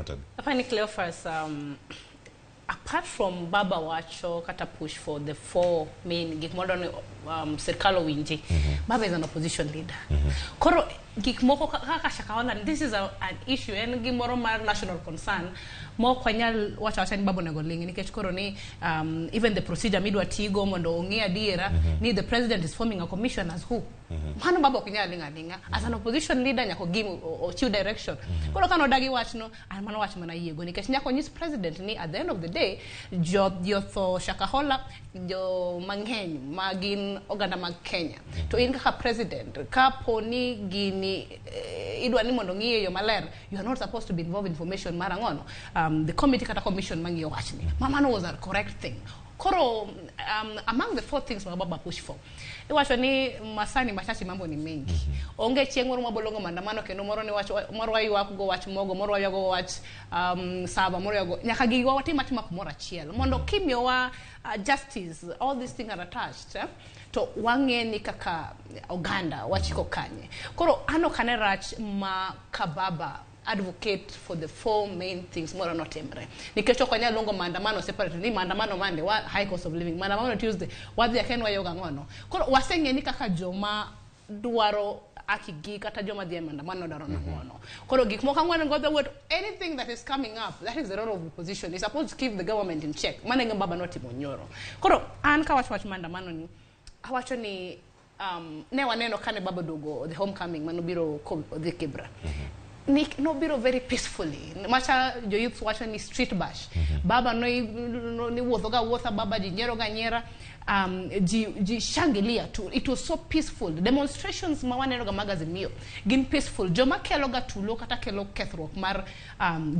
Nang'o tabi? Apani Cleophas, apart from Baba wacho kata push for the four main gik mondo ni sirkal owinji, Baba is an opposition leader. Koro gik moko kaka Shakahola, this is an issue, en gimoro mar national concern ma ok wanyal wacho awacha ni Baba onego ling, nikech koro ni even the procedure midwa tigo mondo ong'e adiera ni the president is forming a commission as who, mano Baba ok nyal ling' aling'a. As an opposition leader, nyaka ogim ochiw direction. Koro ka nodagi wachno, an mano wach mana yiego, nikech nyaka onyis president ni at the end of the day jo jotho Shakahola jo mang'eny ma gin oganda mag Kenya, to in kaka president, kapo ni gini idwa ni mondo ng'iye e yo maler, you are not supposed to be involved in information mar ang'ono, the committee kata commission mang'iyo wachni. Ma mano was a correct thing. Koro among the four things ma Baba push for, iwacho ni masani machache mambo ni mengi. Onge chieng' moro mabolongo maandamano kendo moro ni wach moro waywak go wach mogo, moro waywak go wach saba, moro ywago nyaka giwa watim atima kumoro achiel mondo kimiyowa justice, all these things are attached, eh? To wang'e ni kaka oganda wachiko kanye. Koro an ok ane rach ma ka Baba advocate for the four main things moro notimre, nikech ok wanyal luongo maandamano separate ni maandamano Monday wa high cost of living, maandamano Tuesday wadhi aken wayoga ang'ono. Koro waseng'e ni kaka joma dwaro haki gi kata joma dhi e maandamano dwaro nang'ono. Koro gik moko ang'wen go, the word anything that is coming up, that is the role of opposition, is supposed to keep the government in check. Mano e gima Baba notimo nyoro. Koro an kawacho wach maandamano ni, awacho ni ne waneno kane Baba oduogo the homecoming manobiro kodhi Kibra ni nobiro very peacefully, macha jo youth wacho ni street bash. Baba no, no, ni wuotho ga wuotha, Baba ji nyiero ga nyiera, ji shangilia tu. It was so peaceful. Demonstrations ma waneno ga mag Azimio gin peaceful. Joma kelo ga tulo kata kelo kethruok mar